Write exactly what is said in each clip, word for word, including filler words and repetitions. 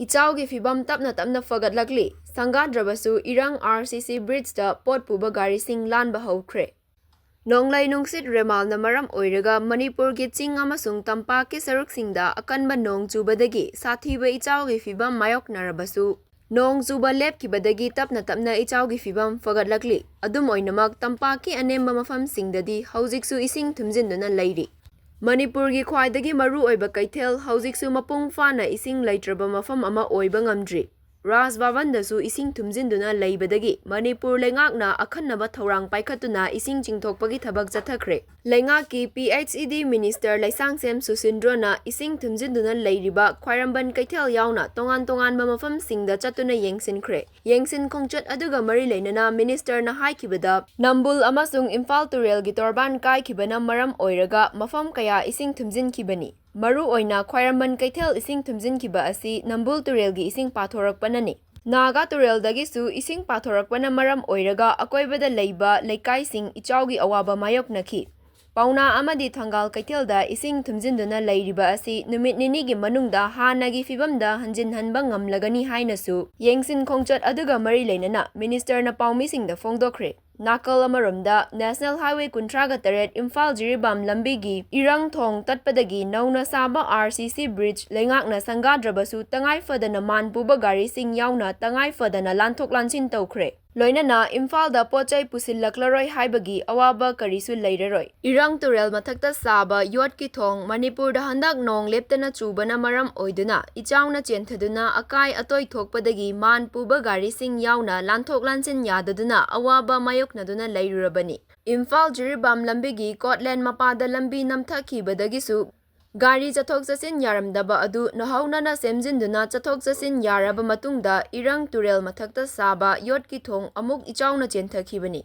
ꯏꯆꯥꯎꯒꯤ ꯐꯤꯕꯝ ꯇꯞꯅ ꯇꯞꯅ ꯐꯒꯠꯂꯛꯂꯤ꯫ ꯁꯪꯒꯥꯗ꯭ꯔꯕꯁꯨ ꯏꯔꯪ RCC bridgeꯇ ꯄꯣꯠ ꯄꯨꯕ ꯒꯥꯔꯤꯁꯤꯡ ꯂꯥꯟꯕ ꯍꯧꯈ꯭ꯔꯦ꯫ ꯅꯣꯡꯂꯩ ꯅꯨꯡꯁꯤꯠ ꯔꯦꯃꯥꯜꯅ ꯃꯔꯝ ꯑꯣꯏꯔꯒ ꯃꯅꯤꯄꯨꯔꯒꯤ ꯆꯤꯡ ꯑꯃꯁꯨꯡ ꯇꯝꯄꯥꯛꯀꯤ ꯁꯔꯨꯛꯁꯤꯡꯗ ꯑꯀꯟꯕ ꯅꯣꯡ ꯆꯨꯕꯗꯒꯤ ꯁꯥꯊꯤꯕ ꯏꯆꯥꯎꯒꯤ ꯐꯤꯕꯝ ꯃꯥꯌꯣꯛꯅꯔꯕꯁꯨ, ꯅꯣꯡ ꯆꯨꯕ ꯂꯦꯞꯈꯤꯕꯗꯒꯤ ꯇꯞꯅ ꯇꯞꯅ ꯏꯆꯥꯎꯒꯤ ꯐꯤꯕꯝ ꯐꯒꯠꯂꯛꯂꯤ꯫ ꯑꯗꯨꯝ ꯑꯣꯏꯅꯃꯛ, ꯇꯝꯄꯥꯛꯀꯤ ꯑꯅꯦꯝꯕ ꯃꯐꯝꯁꯤꯡꯗꯗꯤ ꯍꯧꯖꯤꯛꯁꯨ ꯏꯁꯤꯡ ꯊꯨꯝꯖꯤꯟꯗꯨꯅ ꯂꯩꯔꯤ꯫ ꯃꯅꯤꯄꯨꯔꯒꯤ ꯈ꯭ꯋꯥꯏꯗꯒꯤ ꯃꯔꯨ ꯑꯣꯏꯕ ꯀꯩꯊꯦꯜ ꯍꯧꯖꯤꯛꯁꯨ ꯃꯄꯨꯡ ꯐꯥꯅ ꯏꯁꯤꯡ ꯂꯩꯇ꯭ꯔꯕ ꯃꯐꯝ ꯑꯃ ꯑꯣꯏꯕ ꯉꯝꯗ꯭ꯔꯤ꯫ ꯔꯥꯖ ꯚꯕꯟꯗꯁꯨ ꯏꯁꯤꯡ ꯊꯨꯝꯖꯤꯟꯗꯨꯅ ꯂꯩꯕꯗꯒꯤ ꯃꯅꯤꯄꯨꯔ ꯂꯩꯉꯥꯛꯅ ꯑꯈꯟꯅꯕ ꯊꯧꯔꯥꯡ ꯄꯥꯏꯈꯠꯇꯨꯅ ꯏꯁꯤꯡ ꯆꯤꯡꯊꯣꯛꯄꯒꯤ ꯊꯕꯛ ꯆꯠꯊꯈ꯭ꯔꯦ꯫ ꯂꯩꯉꯥꯛꯀꯤ PHED minister ꯂꯩꯁꯥꯡꯁꯦꯝ ꯁꯨꯁꯤꯟꯗ꯭ꯔꯣꯅ ꯏꯁꯤꯡ ꯊꯨꯝꯖꯤꯟꯗꯨꯅ ꯂꯩꯔꯤꯕ ꯈ꯭ꯋꯥꯏꯔꯝꯕꯟ ꯀꯩꯊꯦꯜ ꯌꯥꯎꯅ ꯇꯣꯉꯥꯟ ꯇꯣꯉꯥꯟꯕ ꯃꯐꯝꯁꯤꯡꯗ ꯆꯠꯇꯨꯅ ꯌꯦꯡꯁꯤꯟꯈ꯭ꯔꯦ꯫ ꯌꯦꯡꯁꯤꯟ ꯈꯣꯡꯆꯠ ꯑꯗꯨꯒ ꯃꯔꯤ ꯂꯩꯅꯅ ministerꯅ ꯍꯥꯏꯈꯤꯕꯗ, ꯅꯝꯕꯨꯜ ꯑꯃꯁꯨꯡ ꯏꯝꯐꯥꯜ ꯇꯨꯔꯦꯜꯒꯤ ꯇꯣꯔꯕꯥꯟ ꯀꯥꯏꯈꯤꯕꯅ ꯃꯔꯝ ꯑꯣꯏꯔꯒ ꯃꯐꯝ ꯀꯌꯥ ꯏꯁꯤꯡ ꯊꯨꯝꯖꯤꯟꯈꯤꯕꯅꯤ꯫ ꯃꯔꯨ ꯑꯣꯏꯅ ꯈ꯭ꯋꯥꯏꯔꯝꯕꯟ ꯀꯩꯊꯦꯜ ꯏꯁꯤꯡ ꯊꯨꯝꯖꯤꯟꯈꯤꯕ ꯑꯁꯤ ꯅꯝꯕꯨꯜ ꯇꯨꯔꯦꯜꯒꯤ ꯏꯁꯤꯡ ꯄꯥꯊꯣꯔꯛꯄꯅꯅꯤ꯫ ꯅꯥꯒꯥ ꯇꯨꯔꯦꯜꯗꯒꯤꯁꯨ ꯏꯁꯤꯡ ꯄꯥꯊꯣꯔꯛꯄꯅ ꯃꯔꯝ ꯑꯣꯏꯔꯒ ꯑꯀꯣꯏꯕꯗ ꯂꯩꯕ ꯂꯩꯀꯥꯏꯁꯤꯡ ꯏꯆꯥꯎꯒꯤ ꯑꯋꯥꯕ ꯃꯥꯌꯣꯛꯅꯈꯤ꯫ ꯄꯥꯎꯅꯥ ꯑꯃꯗꯤ ꯊꯪꯒꯥꯜ ꯀꯩꯊꯦꯜꯗ ꯏꯁꯤꯡ ꯊꯨꯝꯖꯤꯟꯗꯨꯅ ꯂꯩꯔꯤꯕ ꯑꯁꯤ ꯅꯨꯃꯤꯠ ꯅꯤꯅꯤꯒꯤ ꯃꯅꯨꯡꯗ ꯍꯥꯟꯅꯒꯤ ꯐꯤꯕꯝꯗ ꯍꯟꯖꯤꯟꯍꯟꯕ ꯉꯝꯂꯒꯅꯤ ꯍꯥꯏꯅꯁꯨ ꯌꯦꯡꯁꯤꯟ ꯈꯣꯡꯆꯠ ꯑꯗꯨꯒ ꯃꯔꯤ ꯂꯩꯅꯅ ministerꯅ ꯄꯥꯎꯃꯤꯁꯤꯡꯗ ꯐꯣꯡꯗꯣꯛꯈ꯭ꯔꯦ꯫ ꯅꯥꯀꯜ ꯑꯃꯔꯣꯝꯗ, National Highway ꯀꯨꯟꯊ꯭ꯔꯥꯒ ꯇꯔꯦꯠ ꯏꯝꯐꯥꯜ ꯖꯤꯔꯤꯕꯥꯝ ꯂꯝꯕꯤꯒꯤ ꯏꯔꯪ ꯊꯣꯡ ꯇꯠꯄꯗꯒꯤ ꯅꯧꯅ ꯁꯥꯕ RCC bridge ꯂꯩꯉꯥꯛꯅ ꯁꯪꯒꯥꯗ꯭ꯔꯕꯁꯨ ꯇꯉꯥꯏ ꯐꯗꯅ ꯃꯥꯟ ꯄꯨꯕ ꯒꯥꯔꯤꯁꯤꯡ ꯌꯥꯎꯅ ꯇꯉꯥꯏ ꯐꯗꯅ ꯂꯥꯟꯊꯣꯛ ꯂꯥꯟꯁꯤꯟ ꯇꯧꯈ꯭ꯔꯦ꯫ ꯂꯣꯏꯅꯅ ꯏꯝꯐꯥꯜꯗ ꯄꯣꯠ ꯆꯩ ꯄꯨꯁꯤꯜꯂꯛꯂꯔꯣꯏ ꯍꯥꯏꯕꯒꯤ ꯑꯋꯥꯕ ꯀꯔꯤꯁꯨ ꯂꯩꯔꯔꯣꯏ꯫ ꯏꯔꯪ ꯇꯨꯔꯦꯜ ꯃꯊꯛꯇ ꯁꯥꯕ ꯌꯣꯠꯀꯤ ꯊꯣꯡ ꯃꯅꯤꯄꯨꯔꯗ ꯍꯟꯗꯛ ꯅꯣꯡ ꯂꯦꯞꯇꯅ ꯆꯨꯕꯅ ꯃꯔꯝ ꯑꯣꯏꯗꯨꯅ ꯏꯆꯥꯎꯅ ꯆꯦꯟꯊꯗꯨꯅ ꯑꯀꯥꯏ ꯑꯇꯣꯏ ꯊꯣꯛꯄꯗꯒꯤ ꯃꯥꯟ ꯄꯨꯕ ꯒꯥꯔꯤꯁꯤꯡ ꯌꯥꯎꯅ ꯂꯥꯟꯊꯣꯛ ꯂꯥꯟꯁꯤꯟ ꯌꯥꯗꯗꯨꯅ ꯑꯋꯥꯕ ꯃꯥꯌꯣꯛꯅꯗꯨꯅ ꯂꯩꯔꯨꯔꯕꯅꯤ꯫ ꯏꯝꯐꯥꯜ ꯖꯤꯔꯤꯕꯥꯝ ꯂꯝꯕꯤꯒꯤ ꯀꯣꯠꯂꯦꯟ ꯃꯄꯥꯗ ꯂꯝꯕꯤ ꯅꯝꯊꯈꯤꯕꯗꯒꯤꯁꯨ ꯒꯥꯔꯤ ꯆꯠꯊꯣꯛ ꯆꯠꯁꯤꯟ ꯌꯥꯔꯝꯗꯕ ꯑꯗꯨ ꯅꯧꯍꯧꯅꯅ ꯁꯦꯝꯖꯤꯟꯗꯨꯅ ꯆꯠꯊꯣꯛ ꯆꯠꯁꯤꯟ ꯌꯥꯔꯕ ꯃꯇꯨꯡꯗ ꯏꯔꯪ ꯇꯨꯔꯦꯜ ꯃꯊꯛꯇ ꯁꯥꯕ ꯌꯣꯠꯀꯤ ꯊꯣꯡ ꯑꯃꯨꯛ ꯏꯆꯥꯎꯅ ꯆꯦꯟꯊꯈꯤꯕꯅꯤ꯫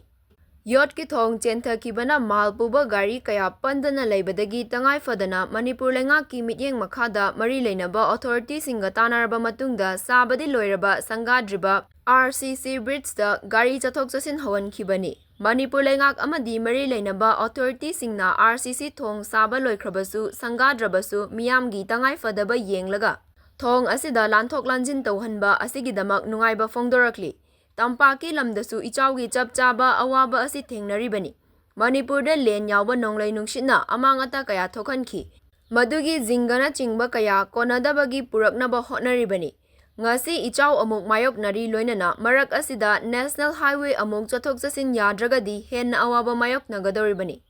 ꯌꯣꯠꯀꯤ ꯊꯣꯡ ꯆꯦꯟꯊꯈꯤꯕꯅ ꯃꯥꯜ ꯄꯨꯕ ꯒꯥꯔꯤ ꯀꯌꯥ ꯄꯟꯗꯅ ꯂꯩꯕꯗꯒꯤ ꯇꯉꯥꯏ ꯐꯗꯅ ꯃꯅꯤꯄꯨꯔ ꯂꯩꯉꯥꯛꯀꯤ ꯃꯤꯠꯌꯦꯡ ꯃꯈꯥꯗ ꯃꯔꯤ ꯂꯩꯅꯕ authorityꯁꯤꯡꯒ ꯇꯥꯟꯅꯔꯕ ꯃꯇꯨꯡꯗ ꯁꯥꯕꯗꯤ ꯂꯣꯏꯔꯕ ꯁꯪꯒꯥꯗ꯭ꯔꯤꯕ RCC bridgeꯇ ꯒꯥꯔꯤ ꯆꯠꯊꯣꯛ ꯆꯠꯁꯤꯟ ꯍꯧꯍꯟꯈꯤꯕꯅꯤ꯫ ꯃꯅꯤꯄꯨꯔ ꯂꯩꯉꯥꯛ ꯑꯃꯗꯤ ꯃꯔꯤ ꯂꯩꯅꯕ authorityꯁꯤꯡꯅ RCC ꯊꯣꯡ ꯁꯥꯕ ꯂꯣꯏꯈ꯭ꯔꯕꯁꯨ ꯁꯪꯒꯥꯗ꯭ꯔꯕꯁꯨ ꯃꯤꯌꯥꯝꯒꯤ ꯇꯉꯥꯏ ꯐꯗꯕ ꯌꯦꯡꯂꯒ ꯊꯣꯡ ꯑꯁꯤꯗ ꯂꯥꯟꯊꯣꯛ ꯂꯥꯟꯁꯤꯟ ꯇꯧꯍꯟꯕ ꯑꯁꯤꯒꯤꯗꯃꯛ ꯅꯨꯡꯉꯥꯏꯕ ꯐꯣꯡꯗꯣꯔꯛꯂꯤ꯫ ꯇꯝꯄꯥꯛꯀꯤ ꯂꯝꯗꯁꯨ ꯏꯆꯥꯎꯒꯤ ꯆꯞ ꯆꯥꯕ ꯑꯋꯥꯕ ꯑꯁꯤ ꯊꯦꯡꯅꯔꯤꯕꯅꯤ꯫ ꯃꯅꯤꯄꯨꯔꯗ ꯂꯦꯟ ꯌꯥꯎꯕ ꯅꯣꯡꯂꯩ ꯅꯨꯡꯁꯤꯠꯅ ꯑꯃꯥꯡ ꯑꯇꯥ ꯀꯌꯥ ꯊꯣꯛꯍꯟꯈꯤ꯫ ꯃꯗꯨꯒꯤ ꯖꯤꯡꯒꯅꯆꯤꯡꯕ ꯀꯌꯥ ꯀꯣꯟꯅꯗꯕꯒꯤ ꯄꯨꯔꯛꯅꯕ ꯍꯣꯠꯅꯔꯤꯕꯅꯤ꯫ ꯉꯁꯤ ꯏꯆꯥꯎ ꯑꯃꯨꯛ ꯃꯥꯌꯣꯛꯅꯔꯤ, ꯂꯣꯏꯅꯅ ꯃꯔꯛ ꯑꯁꯤꯗ National Highway ꯑꯃꯨꯛ ꯆꯠꯊꯣꯛ ꯆꯠꯁꯤꯟ ꯌꯥꯗ꯭ꯔꯒꯗꯤ ꯍꯦꯟꯅ ꯑꯋꯥꯕ ꯃꯥꯌꯣꯛꯅꯒꯗꯧꯔꯤꯕꯅꯤ꯫